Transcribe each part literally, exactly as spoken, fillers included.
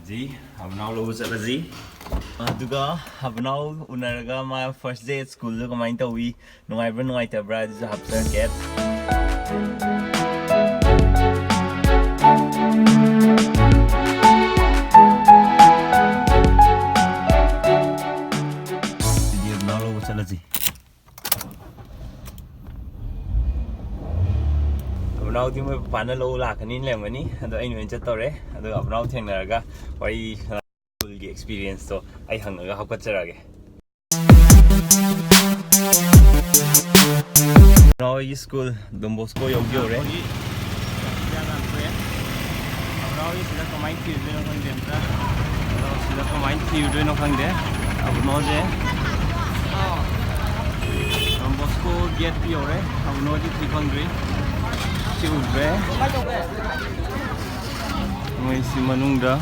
G, ꯑꯕꯅꯥꯎ ꯂꯧꯕ ꯆꯠꯂꯁꯤ꯫ ꯑꯗꯨꯒ ꯑꯕꯅꯥꯎ ꯎꯅꯔꯒ ꯃꯥ first day at schoolꯗꯣ ꯀꯃꯥꯏꯅ ꯇꯧꯏ, ꯅꯨꯡꯉꯥꯏꯕ꯭ꯔꯥ ꯅꯨꯡꯉꯥꯏꯇꯕ꯭ꯔꯥ, ꯑꯗꯨꯁꯨ ꯍꯥꯞꯆꯔꯛꯀꯦ꯫ ꯑꯗꯨꯗꯤ ꯑꯕꯅꯥꯎ ꯂꯧꯕ ꯆꯠꯂꯁꯤ꯫ ꯑꯕꯅꯥꯎꯗꯤ ꯃꯣꯏ ꯄꯄꯥꯅ ꯂꯧ ꯂꯥꯛꯀꯅꯤꯅ ꯂꯩꯔꯝꯒꯅꯤ, ꯑꯗꯣ ꯑꯩꯅ ꯑꯣꯏꯅ ꯆꯠꯇꯧꯔꯦ꯫ ꯑꯗꯨꯒ ꯑꯕꯅꯥꯎ ꯊꯦꯡꯅꯔꯒ ꯋꯥꯔꯤ, ꯁ꯭ꯀꯨꯜꯒꯤ experienceꯇꯣ ꯑꯩ ꯍꯪꯉꯒ ꯍꯥꯞꯀꯠꯆꯔꯛꯑꯒꯦ꯫ ꯑꯕꯅꯥꯎꯒꯤ ꯁ꯭ꯀꯨꯜ ꯗꯣꯟ ꯕꯣꯁꯀꯣ ꯌꯧꯗꯤ ꯌꯧꯔꯦ꯫ ꯑꯕꯅꯥꯎꯒꯤ ꯁꯤꯗ ꯀꯃꯥꯏꯅ ꯊꯤꯔꯨꯗꯣꯏꯅꯣ ꯈꯪꯗꯦ ꯑꯝꯇ꯫ ꯑꯗꯣ ꯁꯤꯗ ꯀꯃꯥꯏꯅ ꯊꯤꯔꯨꯗꯣꯏꯅꯣ ꯈꯪꯗꯦ꯫ ꯑꯕꯅꯥꯎꯁꯦ ꯗꯣꯟ ꯕꯣꯁꯀꯣ ꯒꯦꯠ ꯌꯧꯔꯦ꯫ ꯑꯕꯅꯥꯎꯗꯤ ꯊꯤ ꯐꯪꯗ꯭ꯔꯤ꯫ ꯁꯤ ꯎꯗ꯭ꯔꯦ꯫ ꯃꯣꯏꯁꯤ ꯃꯅꯨꯡꯗ,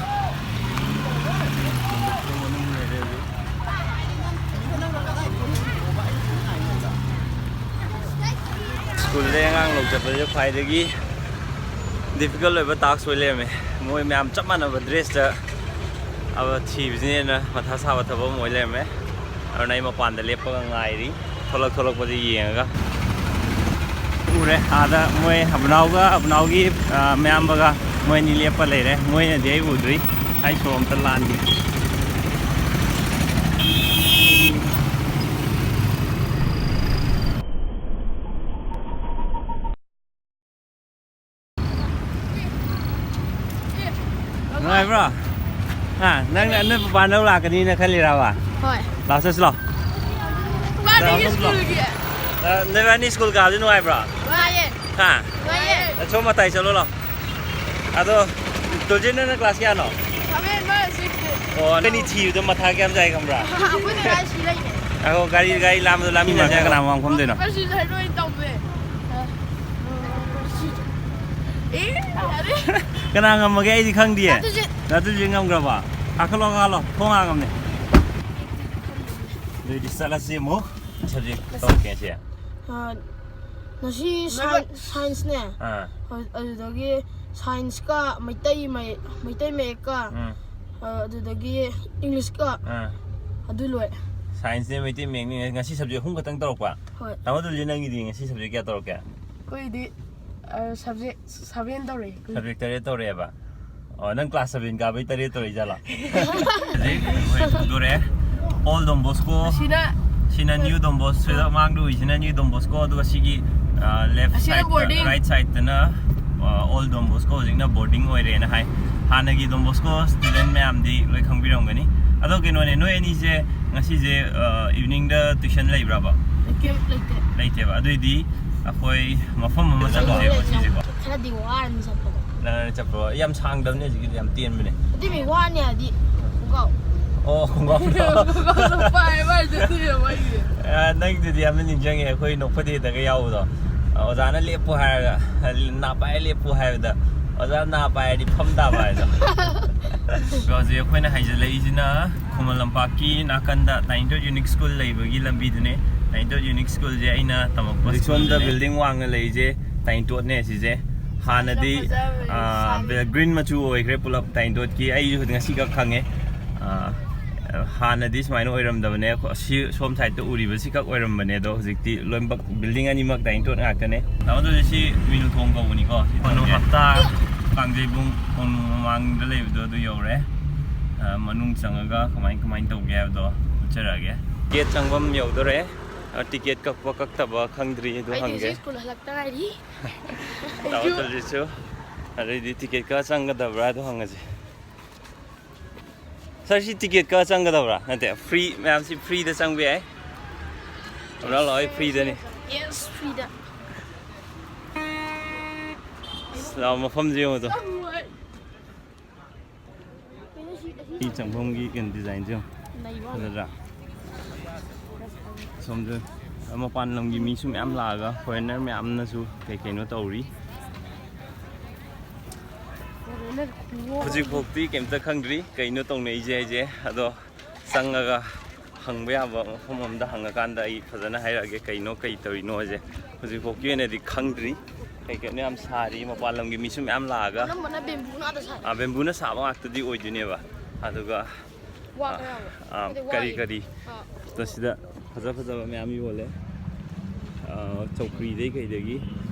ꯃꯅꯨꯡ ꯂꯩꯔꯦ ꯍꯧꯖꯤꯛ꯫ ꯁ꯭ꯀꯨꯜꯗ ꯑꯉꯥꯡ ꯂꯧ ꯆꯠꯄꯁꯦ ꯈ꯭ꯋꯥꯏꯗꯒꯤ difficult ꯑꯣꯏꯕ task ꯑꯣꯏ ꯂꯩꯔꯝꯃꯦ꯫ ꯃꯣꯏ ꯃꯌꯥꯝ ꯆꯞ ꯃꯥꯟꯅꯕ dressꯇ ꯑꯕ ꯊꯤꯕꯁꯤꯅ ꯍꯦꯟꯅ ꯃꯊꯥ ꯁꯥꯕ ꯊꯕꯛ ꯑꯃ ꯑꯣꯏ ꯂꯩꯔꯝꯃꯦ꯫ ꯑꯗꯨꯅ ꯑꯩ ꯃꯄꯥꯟꯗ ꯂꯦꯞꯄꯒ ꯉꯥꯏꯔꯤ꯫ ꯊꯣꯛꯂꯛ ꯊꯣꯛꯂꯛꯄꯗ ꯌꯦꯡꯉꯒ ꯎꯔꯦ꯫ ꯑꯥꯗ ꯃꯣꯏ ꯑꯕꯅꯥꯎꯒ ꯑꯕꯅꯥꯎꯒꯤ, ꯑ, ꯃꯌꯥꯝꯕꯒ ꯃꯣꯏ ꯑꯅꯤ ꯂꯦꯞꯄ ꯂꯩꯔꯦ꯫ ꯃꯣꯏꯅꯗꯤ ꯑꯩ ꯎꯗ꯭ꯔꯤ꯫ ꯑꯩ ꯁꯣꯔꯣꯛ ꯑꯝꯇ ꯂꯥꯟꯒꯦ꯫ ꯅꯨꯡꯉꯥꯏꯕ꯭ꯔꯣ? ꯍꯥ? ꯅꯪ, ꯅꯣꯏ ꯄꯄꯥ ꯂꯧ ꯂꯥꯛꯀꯅꯤꯅ ꯈꯜꯂꯤꯔꯕ? ꯍꯣꯏ꯫ ꯂꯥꯛꯑꯣ, ꯆꯠꯁꯤ ꯂꯥꯛꯑꯣ꯫ ꯏꯕꯥꯅꯤ ꯂꯥꯛꯑꯣ, ꯆꯠꯁꯤ ꯂꯥꯛꯑꯣ꯫ ꯁ꯭ꯀꯨꯜꯒꯤ꯫ ꯑ, ꯅꯣꯏꯕꯥꯅꯤ ꯁ꯭ꯀꯨꯜ ꯀꯥꯕꯗꯤ ꯅꯨꯡꯉꯥꯏꯕ꯭ꯔꯣ? ꯅꯨꯡꯉꯥꯏꯌꯦ꯫ ꯍꯥ? ꯅꯨꯡꯉꯥꯏꯌꯦ꯫ ꯑ, ꯁꯣꯝ ꯃꯇꯥꯏ ꯆꯠꯂꯣ ꯂꯥꯛꯑꯣ꯫ ꯑꯗꯣ, ꯇꯣꯖꯤꯟ, ꯅꯪꯅ ꯀ꯭ꯂꯥꯁ ꯀꯌꯥꯅꯣ? ꯁꯚꯦꯟ, ꯃꯥꯅ ꯁꯤꯛꯁꯅꯦ꯫ ꯑꯣ, ꯅꯣꯏꯅꯤ ꯊꯤꯕꯗ ꯃꯊꯥ ꯀꯌꯥꯝ ꯁꯥꯏ ꯈꯪꯕ꯭ꯔꯥ? ꯑꯩꯈꯣꯏꯅ ꯀꯥꯏ ꯁꯤ ꯂꯩꯅꯦ꯫ ꯑꯉꯣ, ꯒꯥꯔꯤ, ꯒꯥꯔꯤ ꯂꯥꯝꯕꯗꯣ ꯂꯥꯝꯃꯤꯟꯅꯁꯦ, ꯀꯅꯥ ꯃꯃꯥꯡ ꯐꯝꯗꯣꯏꯅꯣ? ꯄꯔꯁꯤꯁꯨ ꯍꯥꯏꯗꯣꯛꯑꯣꯏ ꯇꯧꯕꯅꯦ꯫ ꯑꯦ, ꯌꯥꯔꯦ꯫ ꯀꯅꯥ ꯉꯝꯃꯒꯦ? ꯑꯩꯗꯤ ꯈꯪꯗꯤꯌꯦ꯫ ꯗꯥ ꯇꯨꯖꯤꯠ꯫ ꯗꯥ ꯇꯨꯖꯤꯠ ꯉꯝꯈ꯭ꯔꯕ? ꯀꯥꯈꯠꯂꯣ, ꯀꯥꯈꯠꯂꯣ꯫ ꯊꯣꯡ ꯍꯥꯡꯉꯝꯅꯦ꯫ ꯑꯗꯨꯏꯗꯤ ꯆꯠꯂꯁꯤ ꯑꯃꯨꯛ꯫ Subject ꯇꯧꯔꯛꯀꯦ ꯁꯤ꯫ ꯑꯥ, ꯉꯁꯤ ꯁꯥꯏꯟ-, ꯁꯥꯏꯟꯁꯅꯦ꯫ ꯑꯥ꯫ ꯑꯗꯨꯗꯒꯤ ꯁꯥꯏꯟꯁꯀ ꯃꯩꯇꯩ ꯃꯌꯦꯛ-, ꯃꯩꯇꯩ ꯃꯌꯦꯛꯀ ꯎꯝ꯫ ꯑ, ꯑꯗꯨꯗꯒꯤ ꯏꯪꯂꯤꯁꯀ ꯑꯥ ꯑꯗꯨ ꯂꯣꯏ꯫ ꯁꯥꯏꯟꯁꯅꯦ, ꯃꯩꯇꯩ ꯃꯌꯦꯛꯅꯦ꯫ ꯉꯁꯤ ꯁꯕꯖꯦꯛ ꯑꯍꯨꯝ ꯈꯛꯇꯪ ꯇꯧꯔꯛꯄ? ꯍꯣꯏ꯫ ꯇꯥꯃꯣ ꯗꯣꯂꯤ, ꯅꯪꯒꯤꯗꯤ ꯉꯁꯤ ꯁꯕꯖꯦꯛ ꯀꯌꯥ ꯇꯧꯔꯛꯀꯦ? ꯑꯩꯈꯣꯏꯗꯤ ꯁꯕꯖꯦꯛ ꯁꯚꯦꯟ ꯇꯧꯔꯛꯑꯦ ꯑꯩꯈꯣꯏ꯫ ꯁꯕꯖꯦꯛ ꯇꯔꯦꯠ ꯇꯧꯔꯛꯑꯦꯕ? ꯑꯣ, ꯅꯪ ꯀ꯭ꯂꯥꯁ ꯁꯚꯦꯟ ꯀꯥꯕꯩ ꯇꯔꯦꯠ ꯇꯧꯔꯛꯏ ꯖꯥꯠꯂꯣ? ꯍꯧꯖꯤꯛ ꯑꯩꯈꯣꯏ ꯎꯗꯣꯔꯦ, ꯑꯣꯜ ꯗꯣꯟ ꯕꯣꯁꯀꯣ꯫ ꯁꯤꯅ ꯁꯤꯅ ꯅ꯭ꯌꯨ ꯗꯣꯟ ꯕꯣꯁ, ꯁꯤꯗ ꯃꯥꯡꯗ ꯎꯏꯁꯤꯅ ꯅ꯭ꯌꯨ ꯗꯣꯟ ꯕꯣꯁꯀꯣ, ꯑꯗꯨꯒ ꯁꯤꯒꯤ ꯂꯦꯐ ꯑꯁꯤꯅ ꯁꯥꯏꯗ, boarding꯫ ꯔꯥꯏꯠ ꯁꯥꯏꯗꯇꯅ ꯑꯣꯜ ꯗꯣꯟ ꯕꯣꯁꯀꯣ ꯍꯧꯖꯤꯛꯅ ꯕꯣꯔꯗꯤꯡ ꯑꯣꯏꯔꯦꯅ ꯍꯥꯏ꯫ ꯍꯥꯟꯅꯒꯤ ꯗꯣꯟ ꯕꯣꯁꯀꯣ ꯁ꯭ꯇꯨꯗꯦꯟ ꯃꯌꯥꯝꯗꯤ ꯂꯣꯏ ꯈꯪꯕꯤꯔꯝꯒꯅꯤ꯫ ꯑꯗꯣ ꯀꯩꯅꯣꯅꯦ, ꯅꯣꯏ ꯑꯅꯤꯁꯦ ꯉꯁꯤꯁꯦ ꯏꯚꯤꯅꯤꯡꯗ ꯇ꯭ꯌꯨꯁꯟ ꯂꯩꯕ꯭ꯔꯕ? ꯀꯩꯝ ꯂꯩꯇꯦ꯫ ꯂꯩꯇꯦꯕ꯫ ꯑꯗꯨꯏꯗꯤ ꯑꯩꯈꯣꯏ ꯃꯐꯝ ꯑꯃ ꯆꯠꯂꯨꯁꯦꯕ ꯁꯤꯁꯦꯀꯣ꯫ ꯈꯔꯗꯤ ꯋꯥꯔꯅꯤ ꯆꯠꯄꯗꯣ꯫ ꯅꯪ ꯆꯠꯄ ꯌꯥꯝ ꯁꯥꯡꯗꯕꯅꯦ ꯍꯧꯖꯤꯛꯀꯤꯗꯤ, ꯌꯥꯝ ꯇꯦꯟꯕꯅꯦ꯫ ꯑꯗꯨꯏ ꯃꯤ ꯋꯥꯔꯅꯤ ꯍꯥꯏꯗꯤ ꯈꯣꯡꯒ꯭ꯔꯥꯎ꯫ ꯑꯣ, ꯈꯣꯡꯒ꯭ꯔꯥꯎ꯫ ꯄꯥꯏ ꯄꯥꯏ ꯆꯠꯇꯣꯏꯅꯦ ꯃꯣꯏꯒꯤ꯫ ꯑ, ꯅꯪꯗꯨꯗꯤ ꯌꯥꯝꯅ ꯅꯤꯡꯁꯤꯡꯉꯦ, ꯑꯩꯈꯣꯏ ꯅꯣꯛꯐꯗꯦꯗꯒ ꯌꯥꯎꯕꯗꯣ꯫ ꯑꯣꯖꯥꯅ ꯂꯦꯞꯄꯨ ꯍꯥꯏꯔꯒ, ꯅꯥ ꯄꯥꯏꯔ ꯂꯦꯞꯄꯨ ꯍꯥꯏꯕꯗ, ꯑꯣꯖꯥ ꯅꯥ ꯄꯥꯏꯔꯗꯤ ꯐꯝ ꯇꯥꯕ ꯍꯥꯏꯗꯣ꯫ ꯑꯗꯣ ꯍꯧꯖꯤꯛ ꯑꯩꯈꯣꯏꯅ ꯍꯥꯏꯖꯤꯜꯂꯛꯏꯁꯤꯅ ꯈꯨꯃꯟ ꯂꯝꯄꯥꯛꯀꯤ ꯅꯥꯀꯟꯗ ꯇꯥꯏꯅꯤꯇꯣꯠ ꯌꯨꯅꯤꯛ ꯁ꯭ꯀꯨꯜ ꯂꯩꯕꯒꯤ ꯂꯝꯕꯤꯗꯨꯅꯦ꯫ ꯇꯥꯏꯅꯤꯇꯣꯠ ꯌꯨꯅꯤꯛ ꯁ꯭ꯀꯨꯜꯁꯦ ꯑꯩꯅ ꯇꯝꯃꯛꯄ ꯍꯧꯖꯤꯛ ꯁꯣꯝꯗ ꯁ꯭ꯀꯨꯜꯗꯨꯅꯦ꯫ ꯕꯤꯜꯗꯤꯡ ꯋꯥꯡꯅ ꯂꯩꯔꯤꯁꯦ ꯇꯥꯏꯅꯤꯇꯣꯠꯅꯦ ꯁꯤꯁꯦ꯫ ꯍꯥꯟꯅꯗꯤ, ꯐꯖꯕꯅꯦ, ꯑꯥ, ꯁꯥꯠꯂꯦ꯫ ꯒ꯭ꯔꯤꯟ ꯃꯆꯨ ꯑꯣꯏꯈ꯭ꯔꯦ ꯄꯨꯂꯞ ꯇꯥꯏꯅꯤꯇꯣꯠꯀꯤ꯫ ꯑꯩꯁꯨ ꯉꯁꯤ ꯈꯛ ꯈꯪꯉꯦ꯫ ꯑꯥ, ꯍꯥꯟꯅꯗꯤ ꯁꯨꯃꯥꯏꯅ ꯑꯣꯏꯔꯝꯗꯕꯅꯦ꯫ ꯑꯁꯤ ꯁꯣꯝ ꯁꯥꯏꯗꯇ ꯎꯔꯤꯕꯁꯤ ꯈꯛ ꯑꯣꯏꯔꯝꯕꯅꯦ, ꯑꯗꯣ ꯍꯧꯖꯤꯛꯇꯤ ꯂꯣꯏꯅꯃꯛ ꯕꯤꯜꯗꯤꯡ ꯑꯅꯤꯃꯛ ꯇꯥꯏꯅꯤꯇꯣꯠ ꯉꯥꯛꯇꯅꯦ꯫ ꯇꯥꯃꯣ, ꯑꯗꯨꯗꯤ ꯁꯤ ꯃꯤꯅꯨ ꯊꯣꯡ ꯀꯧꯕꯅꯤꯀꯣ? ꯁꯤ ꯊꯣꯡꯁꯦ꯫ ꯍꯞꯇꯥ ꯀꯥꯡꯖꯩꯕꯨꯡ ꯀꯣꯅꯨꯡ ꯃꯃꯥꯡꯗ ꯂꯩꯕꯗꯣ ꯑꯗꯨ ꯌꯧꯔꯦ꯫ ꯑꯥ, ꯃꯅꯨꯡ ꯆꯪꯉꯒ ꯀꯃꯥꯏ ꯀꯃꯥꯏꯅ ꯇꯧꯒꯦ ꯍꯥꯏꯕꯗꯣ ꯎꯠꯆꯔꯛꯑꯒꯦ꯫ ꯒꯦꯠ ꯆꯪꯐꯝ ꯌꯧꯗꯣꯔꯦ꯫ ꯑꯥ, ꯇꯤꯀꯦꯠ ꯀꯛꯄ ꯀꯛꯇꯕ ꯈꯪꯗ꯭ꯔꯤ, ꯑꯗꯨ ꯑꯩꯗꯤ ꯍꯪꯒꯦ꯫ ꯍꯧꯖꯤꯛ ꯁ꯭ꯀꯨꯜ ꯍꯜꯂꯛꯇ ꯉꯥꯏꯔꯤ꯫ ꯇꯥꯃꯣ ꯇꯣꯂꯤꯁꯨ꯫ ꯑꯗꯩꯗꯤ ꯇꯤꯀꯦꯠ ꯀꯛꯑ ꯆꯪꯒꯗꯕ꯭ꯔꯥ ꯑꯗꯨ ꯍꯪꯉꯁꯤ꯫ ꯁꯥꯔ, ꯁꯤ ꯇꯤꯀꯦꯠ ꯀꯛꯑ ꯆꯪꯒꯗꯕ꯭ꯔꯥ? ꯅꯠꯇꯦ, ꯐ꯭ꯔꯤ, ꯃꯌꯥꯝꯁꯤ ꯐ꯭ꯔꯤꯗ ꯆꯪꯕ ꯌꯥꯏ꯫ ꯑꯃꯔꯥ ꯂꯥꯛꯑꯣ, ꯑꯩ ꯐ꯭ꯔꯤꯗꯅꯤ꯫ ꯌꯦꯁ, ꯐ꯭ꯔꯤꯗ꯫ ꯑꯁ, ꯂꯥꯛꯑꯣ, ꯃꯐꯝꯁꯦ ꯌꯦꯡꯉꯨꯗꯣ꯫ ꯁꯤ ꯆꯪꯐꯝꯒꯤ ꯀꯩꯅꯣ ꯗꯤꯖꯥꯏꯟꯁꯦ ꯌꯦꯡꯉꯣ꯫ ꯅꯩꯕ꯫ ꯐꯖꯗ꯭ꯔꯥ? ꯁꯣꯝꯗ ꯃꯄꯥꯟ ꯂꯝꯒꯤ ꯃꯤꯁꯨ ꯃꯌꯥꯝ ꯂꯥꯛꯑꯒ ꯐꯣꯔꯦꯟꯅꯔ ꯃꯌꯥꯝꯅꯁꯨ ꯀꯩ ꯀꯩꯅꯣ ꯇꯧꯔꯤ꯫ ꯍꯧꯖꯤꯛꯐꯥꯎꯗꯤ ꯀꯩꯝꯇ ꯈꯪꯗ꯭ꯔꯤ ꯀꯩꯅꯣ ꯇꯧꯅꯩꯁꯦ ꯍꯥꯏꯁꯦ, ꯑꯗꯣ ꯆꯪꯉꯒ ꯍꯪꯕ ꯌꯥꯕ ꯃꯐꯝ ꯑꯃꯗ ꯍꯪꯉꯀꯥꯟꯗ ꯑꯩ ꯐꯖꯅ ꯍꯥꯏꯔꯛꯑꯒꯦ ꯀꯩꯅꯣ ꯀꯩ ꯇꯧꯔꯤꯅꯣ ꯍꯥꯏꯁꯦ꯫ ꯍꯧꯖꯤꯛꯐꯥꯎꯀꯤ ꯑꯣꯏꯅꯗꯤ ꯈꯪꯗ꯭ꯔꯤ꯫ ꯀꯩ ꯀꯩꯅꯣ ꯌꯥꯝ ꯁꯥꯔꯤ, ꯃꯄꯥꯟ ꯂꯝꯒꯤ ꯃꯤꯁꯨ ꯃꯌꯥꯝ ꯂꯥꯛꯑꯒ꯫ ꯑꯅꯝꯕꯅ ꯕꯦꯝꯕꯨ ꯉꯥꯛꯇ ꯁꯥꯏ꯫ ꯑꯥ, ꯕꯦꯝꯕꯨꯅ ꯁꯥꯕ ꯉꯥꯛꯇꯗꯤ ꯑꯣꯏꯗꯣꯏꯅꯦꯕ꯫ ꯑꯗꯨꯒ ꯋꯥ ꯈꯔ ꯍꯥꯏꯌꯣ꯫ ꯑꯥ, ꯍꯥꯏꯗꯤ ꯋꯥ ꯀꯔꯤ ꯍꯥꯏꯌꯣ꯫ ꯀꯔꯤ ꯑꯥ꯫ ꯃꯁꯤꯗ ꯐꯖ ꯐꯖꯕ ꯃꯌꯥꯝ ꯌꯣꯜꯂꯦ꯫ ꯑꯥ, ꯆꯧꯀ꯭ꯔꯤꯗꯩ ꯀꯩꯗꯒꯤ,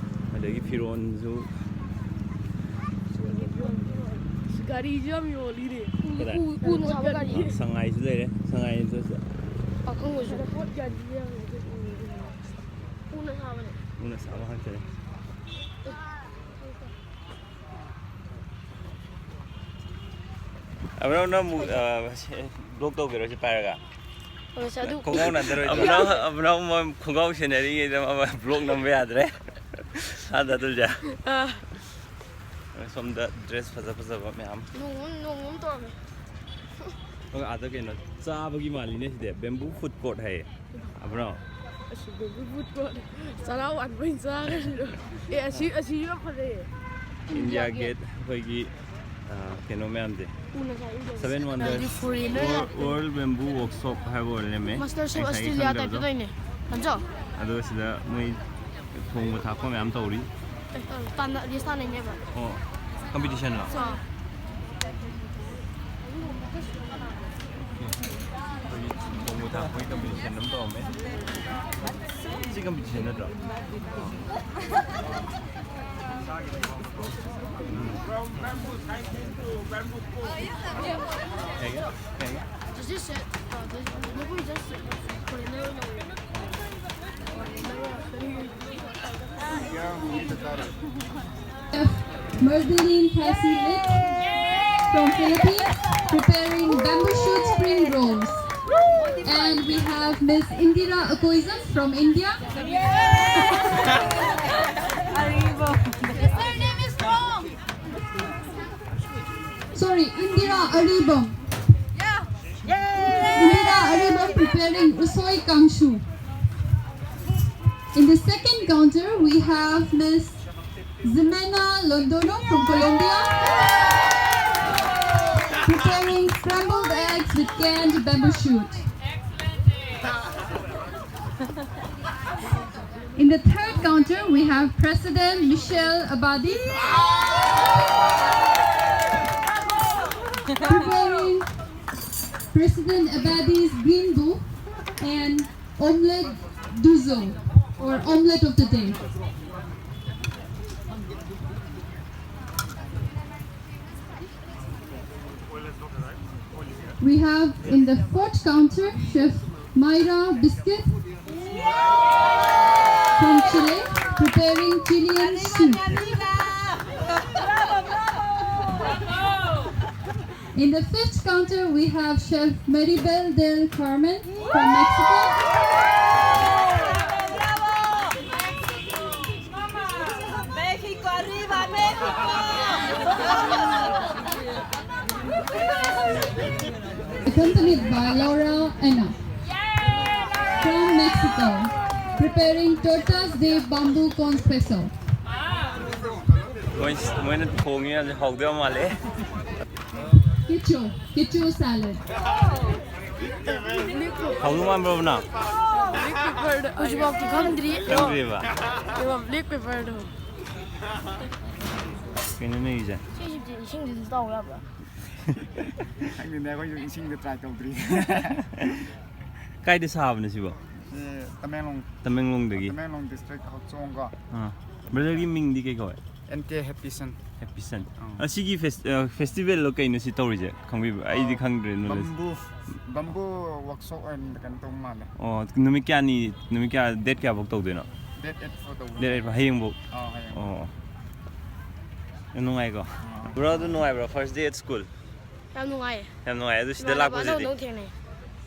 ꯑꯗꯒꯤ ꯐꯤꯔꯣꯟꯁꯨ꯫ ꯒꯥꯔꯤꯁꯨ ꯌꯥꯝ ꯌꯣꯜꯂꯤꯅꯦ꯫ ꯀꯗꯥꯏ? ꯎ- ꯎꯅ ꯁꯥꯕ ꯒꯥꯔꯤ꯫ ꯑꯥ, ꯁꯉꯥꯏꯁꯨ ꯂꯩꯔꯦ, ꯁꯉꯥꯏꯁꯨ꯫ ꯑꯈꯪꯕꯁꯨ꯫ ꯄꯣꯠ ꯒꯥꯔꯤ ꯌꯥꯝ ꯌꯣꯜꯂꯤ꯫ ꯎꯅ ꯁꯥꯕꯅꯦ꯫ ꯎꯅ ꯁꯥꯕ ꯉꯥꯛꯇꯅꯦ꯫ ꯑꯕ꯭ꯔꯥꯎꯅ ꯑꯃꯨꯛ ꯕ꯭ꯂꯣꯛ ꯇꯧꯒꯦꯔꯣ ꯁꯤ ꯄꯥꯏꯔꯒ? ꯑꯁ, ꯑꯗꯨ ꯈꯣꯡꯒ꯭ꯔꯥꯎ ꯅꯥꯟꯊꯔꯣꯏꯗ꯭ꯔꯣ? ꯑꯕ꯭ꯔꯥꯎ ꯑꯕ꯭ꯔꯥꯎ ꯃ- ꯈꯣꯡꯒ꯭ꯔꯥꯎ ꯁꯦꯟꯅꯔꯤꯉꯩꯗ ꯃꯥ ꯕ꯭ꯂꯣꯛ ꯅꯝꯕ ꯌꯥꯗ꯭ꯔꯦ꯫ ꯑꯥꯗ ꯑꯗꯨꯝꯁꯦ꯫ ꯑꯥ, ꯁꯣꯝꯗ ꯗ꯭ꯔꯦꯁ ꯐꯖ ꯐꯖꯕ ꯃꯌꯥꯝ꯫ ꯅꯣꯡꯃ ꯅꯣꯡꯃ ꯇꯧꯔꯝꯃꯦ꯫ ꯑꯣ, ꯑꯥꯗ ꯀꯩꯅꯣ ꯆꯥꯕꯒꯤ ꯃꯥꯜꯂꯤꯅꯦ ꯁꯤꯗꯤ, ꯕꯦꯝꯕꯨ ꯐꯨꯗ ꯀꯣꯔꯠ ꯍꯥꯏꯌꯦ꯫ ꯑꯕ꯭ꯔꯥꯎ꯫ ꯑꯁ, ꯕꯦꯝꯕꯨ ꯐꯨꯗ ꯀꯣꯔꯠ꯫ ꯆꯔꯥ ꯋꯥꯟꯕ ꯑꯣꯏꯅ ꯆꯥꯔꯁꯤꯔꯣ? ꯑꯦ, ꯑꯁꯤ ꯑꯁꯤ ꯌꯥꯝ ꯐꯖꯩꯌꯦ꯫ ꯏꯟꯗꯤꯌꯥ ꯒꯦꯠ ꯑꯩꯈꯣꯏꯒꯤ ꯑꯥ, ꯀꯩꯅꯣ ꯃꯌꯥꯝꯁꯦ꯫ ꯎꯅ ꯁꯥꯏ, ꯎꯅ ꯁꯥꯏ꯫ Seven Wonders ꯅꯪꯗꯤ foreigner World, ꯉꯥꯛꯇꯅꯤ꯫ World Bamboo Workshop ꯍꯥꯏꯕ ꯑꯣꯏꯔ ꯂꯩꯔꯝꯃꯦ꯫ Master Chef ꯑꯩ ꯉꯁꯥꯏ Australia ꯈꯪꯗꯕꯗꯣ꯫ ꯇꯥꯏꯞꯇ ꯇꯧꯏꯅꯦ꯫ ꯈꯪꯖꯧ? ꯑꯗꯨꯒ ꯁꯤꯗ ꯃꯣꯏ ꯊꯣꯡꯕ ꯊꯥꯛꯄ ꯃꯌꯥꯝ ꯇꯧꯔꯤ꯫ ꯇꯥꯟꯅ- ꯂꯤꯁ ꯇꯥꯟꯅꯩꯅꯦꯕ꯫ ꯑꯣ, ꯀꯝꯄꯤꯇꯤꯁꯟꯂꯣ? ꯑꯥ꯫ ꯑꯩꯈꯣꯏꯒꯤ ꯊꯣꯡꯕ ꯊꯥꯛꯄꯒꯤ ꯀꯝꯄꯤꯇꯤꯁꯟ ꯑꯃ ꯇꯧꯔꯝꯃꯦ꯫ ꯁꯤ ꯀꯝꯄꯤꯇꯤꯁꯟ ꯅꯠꯇ꯭ꯔꯣ? ꯀꯩꯒꯤ? ꯀꯩꯒꯤ? Does this set, uh, this, maybe we just set foreigner ꯑꯣꯏꯅ ꯑꯣꯏꯔꯦ꯫ Merceline Khasi Lit from Philippines, preparing bamboo shoot spring rolls. And we have Miss Indira Akoizam from India. Sorry, Indira Aribam. Indira Aribam preparing Usoi Kangshu. In the second counter, we have Miss Zimena Londono from Colombia, preparing scrambled eggs with canned bamboo shoot. In the third counter, we have President Michelle Abadi, preparing President Abadi's Green Book, and Omelette du Jour, or Omelette of the Day. We have in the fourth counter Chef Mayra Biscuit from Chile, preparing Chilean soup. In the fifth counter, we have Chef Maribel del Carmen from Mexico. México, arriba México. Accompanied by Laura Ena from Mexico, preparing tortas de bambú con queso. ꯃꯣꯏ ꯃꯣꯏꯅ ꯊꯣꯡꯉꯤ ꯍꯥꯏꯕꯁꯦ ꯍꯥꯎꯗꯣꯏ ꯌꯥꯝ ꯃꯥꯜꯂꯦ꯫ Quechua, Quechua salad. ꯍꯥꯎꯗꯧ ꯃꯥꯟꯕ꯭ꯔꯕ ꯅꯪ? ꯍꯧꯖꯤꯛꯐꯥꯎꯗꯤ ꯈꯪꯗ꯭ꯔꯤ꯫ ꯈꯪꯗ꯭ꯔꯤꯕ? ꯑꯗꯨꯒ ꯕ꯭ꯂꯦꯛ ꯄꯦꯄꯔꯗꯣ꯫ ꯀꯩꯅꯣ ꯅꯣꯏꯒꯤꯁꯦ? ꯁꯤꯁꯤꯗꯤ ꯏꯁꯤꯡꯗꯁꯨ ꯇꯧ ꯌꯥꯕ꯭ꯔꯥ? ꯈꯪꯗꯦꯅꯦ, ꯑꯩꯈꯣꯏꯁꯨ ꯏꯁꯤꯡꯗ ꯇ꯭ꯔꯥꯏ ꯇꯧꯗ꯭ꯔꯤ꯫ ꯀꯥꯏꯗ ꯁꯥꯕꯅꯣ ꯁꯤꯕꯣ? ꯁꯤ ꯇꯃꯦꯡꯂꯣꯡ ꯇꯃꯦꯡꯂꯣꯡꯗꯒꯤ꯫ ꯇꯃꯦꯡꯂꯣꯡ ꯗꯤꯁꯇ꯭ꯔꯤꯛ ꯍꯧꯆꯣꯡꯀꯣ꯫ ꯑꯥ꯫ ꯕ꯭ꯔꯗꯔꯒꯤ ꯃꯤꯡꯗꯤ ꯀꯩ ꯀꯧꯋꯦ? ꯑꯦꯟ ꯀꯦ ꯍꯦꯄꯤꯁꯟ꯫ ꯍꯦꯄꯤꯁꯟ꯫ ꯑꯥ꯫ ꯑꯁꯤꯒꯤ ꯐꯦꯁ- ꯑ, ꯐꯦꯁꯇꯤꯚꯦꯜꯂꯣ ꯀꯩꯅꯣ ꯁꯤ ꯇꯧꯔꯤꯁꯦ? ꯈꯪꯕꯤꯕ꯭ꯔꯥ? ꯑꯩꯗꯤ ꯈꯪꯗ꯭ꯔꯦ ꯅꯣꯂꯦꯖ꯫ ꯕꯝꯕꯨ ꯕꯝꯕꯨ ꯋꯥꯛꯁꯣꯞ ꯑꯣꯏꯅ ꯀꯩꯅꯣ ꯇꯧꯕ ꯃꯥꯜꯂꯦ꯫ ꯑꯣ, ꯅꯨꯃꯤꯠ ꯀꯌꯥꯅꯤ, ꯅꯨꯃꯤꯠ ꯀꯌꯥ, ꯗꯦꯠ ꯀꯌꯥꯐꯧ ꯇꯧꯗꯣꯏꯅꯣ? ꯗꯦꯠ ꯑꯦꯠ ꯐꯥꯎ ꯇꯧꯕ꯫ ꯗꯦꯠ ꯑꯦꯠ ꯐꯥꯎ, ꯍꯌꯦꯡꯐꯧ? ꯑꯥ, ꯍꯌꯦꯡ꯫ ꯑꯣ꯫ ꯌꯥꯝ ꯅꯨꯡꯉꯥꯏꯀꯣ? ꯕ꯭ꯔꯣ, ꯑꯗꯨ ꯅꯨꯡꯉꯥꯏꯕ꯭ꯔꯣ? First day at school? ꯌꯥꯝ ꯅꯨꯡꯉꯥꯏꯌꯦ꯫ ꯌꯥꯝ ꯅꯨꯡꯉꯥꯏ꯫ ꯑꯗꯨ ꯁꯤꯗ ꯏꯃꯥꯟꯅꯕ ꯂꯥꯛꯄꯁꯤꯗꯤ? ꯑꯅꯧꯕ ꯊꯦꯡꯅꯩ꯫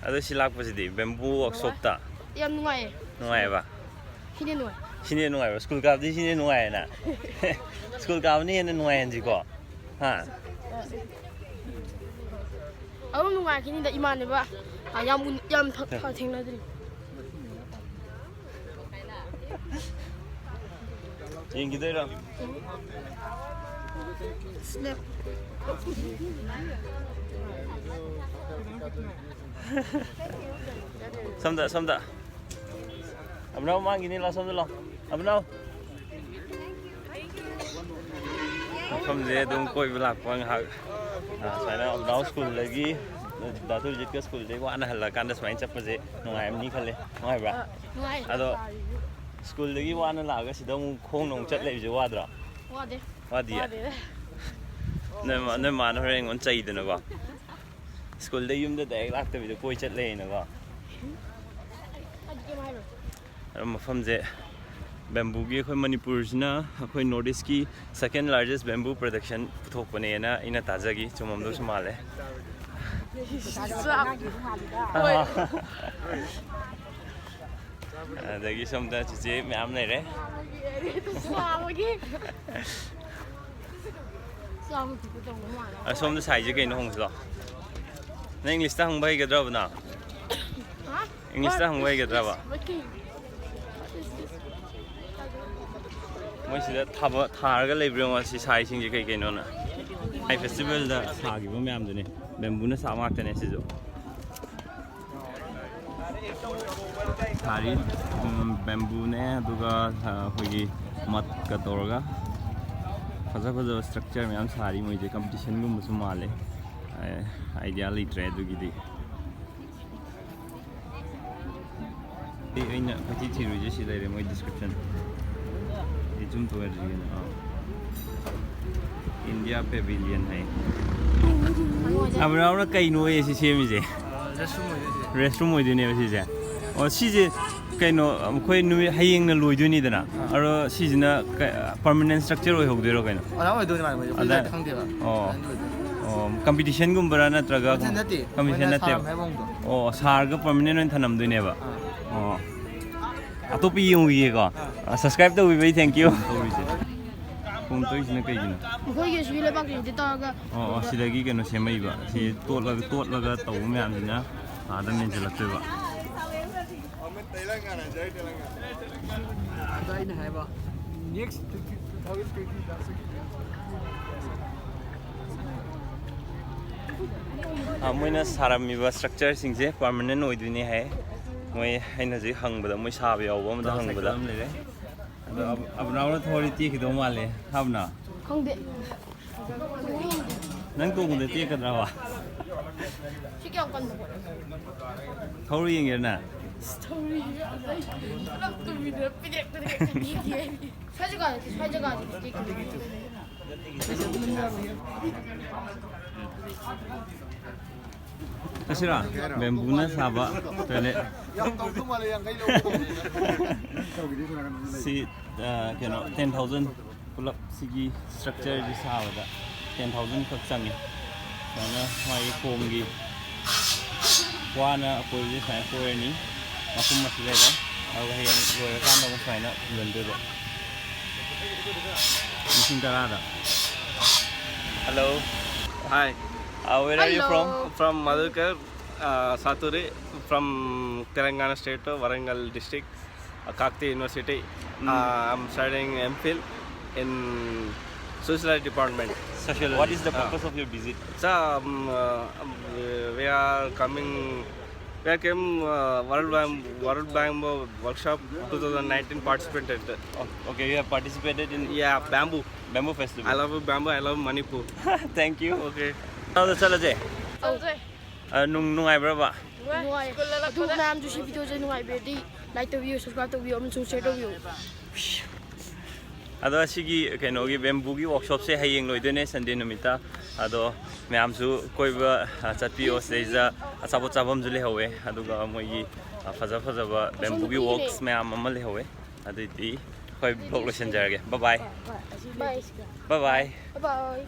ꯑꯗꯨ ꯁꯤ ꯂꯥꯛꯄꯁꯤꯗꯤ? ꯕꯦꯝꯕꯨ ꯋꯥꯛꯁꯣꯞꯇ? ꯌꯥꯝ ꯅꯨꯡꯉꯥꯏꯌꯦ꯫ ꯅꯨꯡꯉꯥꯏꯌꯦꯕ? ꯁꯤꯅ ꯅꯨꯡꯉꯥꯏ꯫ ꯁꯤꯅ ꯅꯨꯡꯉꯥꯏꯕ? ꯁ꯭ꯀꯨꯜ ꯀꯥꯕꯗꯤ ꯁꯤꯅ ꯅꯨꯡꯉꯥꯏꯌꯦꯅ? ꯁ꯭ꯀꯨꯜ ꯀꯥꯕꯅ ꯍꯦꯟꯅ ꯅꯨꯡꯉꯥꯏꯍꯟꯁꯤꯀꯣ? ꯍꯥ? ꯑꯗꯨꯝ ꯅꯨꯡꯉꯥꯏꯈꯤꯅꯤꯗ ꯏꯃꯥꯟꯅꯕ꯫ ꯑ, ꯌꯥꯝ ꯎꯟ- ꯌꯥꯝ ꯊ- ꯊ- ꯊꯦꯡꯅꯗ꯭ꯔꯤ꯫ ꯌꯦꯡꯈꯤꯗꯣꯏꯔꯣ? ꯁꯣꯝꯗ, ꯁꯣꯝꯗ꯫ ꯑꯕꯅꯥꯎ ꯃꯥꯡꯈꯤꯅꯤ, ꯂꯥꯎ, ꯁꯣꯝꯗ ꯂꯥꯎ꯫ ꯑꯕꯅꯥꯎ꯫ ꯃꯐꯝꯁꯦ ꯑꯗꯨꯝ ꯀꯣꯏꯕ ꯂꯥꯛꯄ ꯉꯥꯏꯍꯥꯛ, ꯑ, ꯁꯨꯃꯥꯏꯅ ꯑꯕꯅꯥꯎ ꯁ꯭ꯀꯨꯜꯗꯒꯤ ꯗꯥ ꯊꯣꯏꯖꯤꯠꯀ ꯁ꯭ꯀꯨꯜꯗꯒꯤ ꯋꯥꯅ ꯍꯜꯂꯛꯑꯀꯥꯟꯗ ꯁꯨꯃꯥꯏꯅ ꯆꯠꯄꯁꯦ ꯅꯨꯡꯉꯥꯏꯔꯝꯅꯤ ꯈꯜꯂꯦ꯫ ꯅꯨꯡꯉꯥꯏꯕ꯭ꯔꯥ? ꯅꯨꯡꯉꯥꯏ꯫ ꯑꯗꯣ ꯁ꯭ꯀꯨꯜꯗꯒꯤ ꯋꯥꯅ ꯂꯥꯛꯑꯒ ꯁꯤꯗ ꯑꯃꯨꯛ ꯈꯣꯡꯅ ꯑꯃꯨꯛ ꯆꯠ ꯂꯩꯕꯁꯦ ꯋꯥꯗ꯭ꯔꯣ? ꯋꯥꯗꯦ꯫ ꯋꯥꯗꯤꯌꯦ? ꯋꯥꯗꯦꯗ꯫ ꯅꯣꯏ ꯃꯥ-, ꯅꯣꯏ ꯃꯥꯅ ꯍꯣꯔꯦꯟ ꯑꯩꯉꯣꯟꯗ ꯆꯩꯗꯅꯀꯣ꯫ ꯁ꯭ꯀꯨꯜꯗ ꯌꯨꯝꯗ ꯗꯥꯏꯔꯦꯛ ꯂꯥꯛꯇꯕꯤꯗ ꯀꯣꯏ ꯆꯠ ꯂꯩꯌꯦꯅꯀꯣ꯫ ꯑꯗꯨ ꯀꯩꯝ ꯍꯥꯏꯔꯣꯏ꯫ ꯑꯗꯣ ꯃꯐꯝꯁꯦ ꯕꯦꯝꯕꯨꯒꯤ, ꯑꯩꯈꯣꯏ ꯃꯅꯤꯄꯨꯔꯁꯤꯅ ꯑꯩꯈꯣꯏ ꯅꯣꯔꯠ ꯏꯁꯀꯤ second largest bamboo production ꯄꯨꯊꯣꯛꯄꯅꯦꯅ ꯑꯩꯅ ꯇꯥꯖꯈꯤ꯫ ꯆꯨꯝꯃꯝꯗꯧꯁꯨ ꯃꯥꯜꯂꯦ꯫ ꯍꯣꯏ꯫ ꯑꯗꯒꯤ ꯁꯣꯝꯗ ꯆꯤꯆꯦ ꯃꯌꯥꯝ ꯂꯩꯔꯦ꯫ ꯁꯥꯕꯒꯤ꯫ ꯆꯥꯕ ꯊꯛꯄ ꯇꯧꯕ ꯃꯥꯜꯂꯦ꯫ ꯑ, ꯁꯣꯝꯗ ꯁꯥꯏꯁꯦ ꯀꯩꯅꯣ ꯍꯪꯁꯤꯂꯣ꯫ ꯅꯪ ꯏꯪꯂꯤꯁꯇ ꯍꯪꯕ ꯍꯩꯒꯗ꯭ꯔꯕ ꯅꯪ? ꯍꯥ? ꯏꯪꯂꯤꯁꯇ ꯍꯪꯕ ꯍꯩꯒꯗ꯭ꯔꯕ? ꯃꯣꯏ ꯁꯤꯗ ꯊꯥꯕ, ꯊꯥꯔꯒ ꯂꯩꯕ꯭ꯔꯥ ꯌꯦꯡꯉꯣ, ꯁꯤ ꯁꯥꯏꯁꯤꯡꯁꯦ ꯀꯩ ꯀꯩꯅꯣꯅ꯫ ꯁꯥꯏ ꯐꯦꯁꯇꯤꯚꯦꯜꯗ ꯁꯥꯈꯤꯕ ꯃꯌꯥꯝꯗꯨꯅꯦ, ꯕꯦꯝꯕꯨꯅ ꯁꯥꯕ ꯉꯥꯛꯇꯅꯦ ꯁꯤꯁꯨ꯫ ꯁꯥꯔꯤ, ꯎꯝ, ꯕꯦꯝꯕꯨꯅꯦ, ꯑꯗꯨꯒ, ꯑ, ꯑꯩꯈꯣꯏꯒꯤ ꯃꯠꯀ ꯇꯧꯔꯒ ꯐꯖ ꯐꯖꯕ structure ꯃꯌꯥꯝ ꯁꯥꯔꯤ꯫ ꯃꯣꯏꯁꯦ competitionꯒꯨꯝꯕꯁꯨ ꯃꯥꯜꯂꯦ꯫ ꯑ, idea ꯂꯩꯇ꯭ꯔꯦ ꯑꯗꯨꯒꯤꯗꯤ꯫ ꯑꯩ, ꯑꯩꯅ ꯀꯣꯏꯊꯤ ꯊꯤꯔꯨꯏꯁꯦ ꯁꯤ ꯂꯩꯔꯦ, ꯃꯣꯏ description꯫ ꯑꯩ zoom ꯇꯧꯍꯜꯂꯤꯁꯤꯒꯤꯅ, ꯑꯥ꯫ India Pavilion ꯍꯥꯏ꯫ ꯑꯕ꯭ꯔꯥꯍꯝꯅ ꯀꯩꯅꯣ ꯑꯣꯏꯌꯦ ꯁꯤ ꯁꯦꯝꯃꯤꯁꯦ? Restroom ꯑꯣꯏꯗꯣꯏꯅꯦꯕ ꯁꯤꯁꯦ꯫ ꯑꯣ, ꯁꯤꯁꯦ ꯀꯩꯅꯣ, ꯑꯩꯈꯣꯏ ꯅꯨꯃꯤꯠ ꯍꯌꯦꯡꯅ ꯂꯣꯏꯗꯣꯏꯅꯤꯗꯅ, ꯑꯗꯣ ꯁꯤꯁꯤꯅ ꯀ-, permanent structure ꯑꯣꯏꯍꯧꯗꯣꯏꯔꯣ ꯀꯩꯅꯣ? ꯑꯗꯥ ꯑꯣꯏꯗꯣꯏꯅꯤ ꯃꯥꯜꯂꯦ, ꯃꯣꯏꯁꯦ ꯑꯩꯈꯣꯏ ꯑꯗꯥ? ꯂꯥꯏꯔꯤꯛꯇ ꯈꯪꯗꯦꯕ꯫ ꯑꯣ꯫ ꯑꯗꯥ ꯑꯣꯏꯗꯣꯏꯅꯤ꯫ ꯑꯣ, competitionꯒꯨꯝꯕꯔꯥ ꯅꯠꯇ꯭ꯔꯒ ꯅꯠꯇꯦ, ꯅꯠꯇꯦ꯫ Competition ꯃꯣꯏꯅ ꯅꯠꯇꯦꯕ? ꯁꯥꯔꯝꯃꯦ ꯍꯥꯏꯕ ꯃꯑꯣꯡꯗꯣ꯫ ꯑꯣ, ꯁꯥꯔꯒ permanent ꯑꯣꯏꯅ ꯊꯅꯝꯗꯣꯏꯅꯦꯕ? ꯑꯥ꯫ ꯑꯣ꯫ ꯑꯇꯣꯞꯄ ꯌꯦꯡꯉꯨꯈꯤꯒꯦꯀꯣ꯫ ꯑꯥ꯫ ꯑ, subscribe ꯇꯧꯕꯤꯕꯩ thank you꯫ ꯇꯧꯔꯤꯁꯦ꯫ ꯈꯣꯡ ꯇꯧꯔꯤꯁꯤꯅ ꯀꯩꯒꯤꯅꯣ? ꯑꯩꯈꯣꯏꯒꯤ ꯑꯁꯤꯒꯤ ꯂꯩꯕꯥꯛꯀꯤꯁꯤꯗꯤ ꯇꯧꯔꯒ ꯑꯣ, ꯑꯣ, ꯁꯤꯗꯒꯤ ꯀꯩꯅꯣ ꯁꯦꯝꯃꯛꯏꯕ꯫ ꯁꯤ ꯇꯣꯠꯂꯒ, ꯇꯣꯠꯂꯒ ꯇꯧꯕ ꯃꯌꯥꯝꯁꯤꯅ ꯑꯥꯗ ꯃꯦꯟꯁꯤꯜꯂꯛꯇꯣꯏꯕ꯫ ꯑꯗꯣ ꯑꯩꯅ ꯍꯥꯏꯕ, next twenty, two thousand twenty ꯑ, ꯃꯣꯏꯅ ꯁꯥꯔꯝꯃꯤꯕ structureꯁꯤꯡꯁꯦ permanent ꯑꯣꯏꯗꯣꯏꯅꯦ ꯍꯥꯏ꯫ ꯃꯣꯏ, ꯑꯩꯅ ꯍꯧꯖꯤꯛ ꯍꯪꯕꯗ ꯃꯣꯏ ꯁꯥꯕ ꯌꯥꯎꯕ ꯑꯃꯗ ꯍꯪꯕꯗ꯫ ꯑꯗꯣ ꯑꯕ-, ꯑꯕꯅꯥꯎꯅ ꯊꯧꯔꯗꯤ ꯇꯦꯛꯈꯤꯗꯧ ꯃꯥꯜꯂꯦ, ꯍꯥꯕꯅ? ꯈꯪꯗꯦ꯫ ꯅꯪ ꯇꯣꯡꯕꯗ ꯇꯦꯛꯀꯗ꯭ꯔꯕ? ꯁꯤ ꯀꯌꯥꯝ ꯀꯟꯕ ꯄꯣꯠꯅꯣ? ꯊꯧꯔ ꯌꯦꯡꯒꯦꯔ ꯅꯪ? ꯊꯧꯔꯤ ꯄꯨꯂꯞ ꯇꯨꯝꯃꯤꯟꯅ ꯄꯤꯗꯦꯛ ꯄꯤꯗꯦꯛ ꯇꯦꯛꯈꯤ ꯍꯥꯏꯗꯤ꯫ ꯁ꯭ꯋꯥꯏ ꯖꯒꯥꯗꯗꯤ, ꯁ꯭ꯋꯥꯏ ꯖꯒꯥꯗꯗꯤ ꯇꯦꯛꯈꯤ꯫ ꯑꯁꯤꯔꯣ? ꯕꯦꯝꯕꯨꯅ ꯁꯥꯕ ꯇꯣꯏꯂꯦꯠ꯫ ꯌꯥꯝ ꯇꯧꯗꯧ ꯃꯥꯜꯂꯦ, ꯌꯥꯡꯈꯩ ꯂꯧꯕ꯫ ꯁꯤ, ꯑ, ꯀꯩꯅꯣ, ten thousand ꯄꯨꯂꯞ ꯁꯤꯒꯤ ꯁ꯭ꯇ꯭ꯔꯛꯆꯔꯁꯤ ꯁꯥꯕꯗ ten thousand ꯈꯛ ꯆꯪꯉꯤ꯫ ꯁꯨꯃꯥꯏꯅ ꯃꯥꯒꯤ ꯈꯣꯡꯒꯤ ꯋꯥꯅ ꯑꯀꯣꯏꯕꯁꯦ ꯁꯨꯃꯥꯏꯅ ꯀꯣꯏꯔꯅꯤ꯫ ꯃꯈꯨꯝ ꯑꯁꯤ ꯂꯩꯔꯦ꯫ ꯑꯗꯨꯒ ꯍꯌꯦꯡ ꯂꯣꯏꯔꯀꯥꯟꯗ ꯑꯃꯨꯛ ꯁꯨꯃꯥꯏꯅ ꯐꯨꯝꯖꯤꯟꯗꯣꯏꯕ꯫ ꯂꯤꯁꯤꯡ ꯇꯔꯥꯗ꯫ Hello. Hi. Uh, where are you from? Hello. From Madhukar, uh, Saturi, from Telangana state, Warangal district, uh, Kakti University. Mm. Uh, I'm studying M Phil in Sociology department. Sociology. What is the purpose of your visit? So, um, uh, um, we are coming, we are came, uh, World Bam-, World Bamboo Workshop two thousand nineteen participated. Oh, okay, you have participated in, yeah, bamboo. Bamboo festival. I love bamboo, I love Manipur. Thank you. Okay. ꯆꯠꯂꯁꯦ꯫ ꯆꯠꯂꯁꯦ꯫ ꯑ, ꯅꯨꯡ-, ꯅꯨꯡꯉꯥꯏꯕ꯭ꯔꯕ? ꯅꯨꯡꯉꯥꯏ꯫ School ꯍꯜꯂꯛꯄꯗ꯫ ꯑꯗꯨ ꯃꯌꯥꯝꯁꯨ ꯁꯤ ꯚꯤꯗꯤꯑꯣꯁꯦ ꯅꯨꯡꯉꯥꯏꯕꯤꯔꯗꯤ like ꯇꯧꯕꯤꯌꯨ, subscribe ꯇꯧꯕꯤꯌꯨ, ꯑꯃꯁꯨꯡ share ꯇꯧꯕꯤꯌꯨ꯫ ꯑꯗꯣ ꯑꯁꯤꯒꯤ ꯀꯩꯅꯣꯒꯤ ꯕꯦꯝꯕꯨꯒꯤ ꯋꯥꯔꯛꯁꯣꯞꯁꯦ ꯍꯌꯦꯡ ꯂꯣꯏꯗꯣꯏꯅꯦ, ꯁꯟꯗꯦ ꯅꯨꯃꯤꯠꯇ꯫ ꯑꯗꯣ ꯃꯌꯥꯝꯁꯨ ꯀꯣꯏꯕ, ꯑ, ꯆꯠꯄꯤꯌꯣ꯫ ꯁꯤꯗꯩꯁꯤꯗ ꯑꯆꯥꯄꯣꯠ ꯆꯥꯐꯝꯁꯨ ꯂꯩꯍꯧꯋꯦ, ꯑꯗꯨꯒ ꯃꯣꯏꯒꯤ, ꯑ, ꯐꯖ ꯐꯖꯕ ꯕꯦꯝꯕꯨꯒꯤ ꯋꯥꯔꯛꯁ ꯃꯌꯥꯝ ꯑꯃ ꯂꯩꯍꯧꯋꯦ꯫ ꯑꯗꯨꯗꯤ ꯑꯩꯈꯣꯏ ꯕ꯭ꯂꯣꯒ ꯂꯣꯏꯁꯤꯟꯖꯔꯒꯦ꯫ Bye bye. Bye. Bye bye. Bye bye.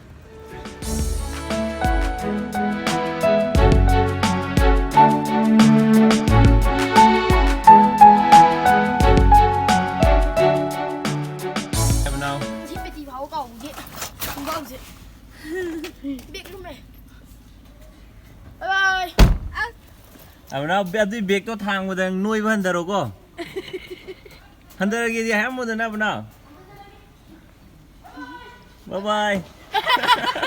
ꯁꯤ ꯄꯦꯇꯤ ꯐꯥꯎꯕ ꯀꯥꯎꯕꯒꯤ ꯈꯣꯡꯒ꯭ꯔꯥꯎꯁꯦ꯫ ꯕꯦꯛ ꯂꯨꯝꯃꯦ꯫ Bye bye. ꯑꯕꯅꯥꯎ, ꯑꯗꯨꯏ ꯕꯦꯛꯇꯣ ꯊꯥꯡꯕꯗ ꯅꯣꯏꯕ ꯍꯟꯊꯔꯣꯀꯣ꯫ ꯍꯟꯊꯔꯒꯦꯗꯤ ꯍꯥꯏꯔꯝꯃꯣꯗꯅ, ꯑꯕꯅꯥꯎ꯫ Bye bye.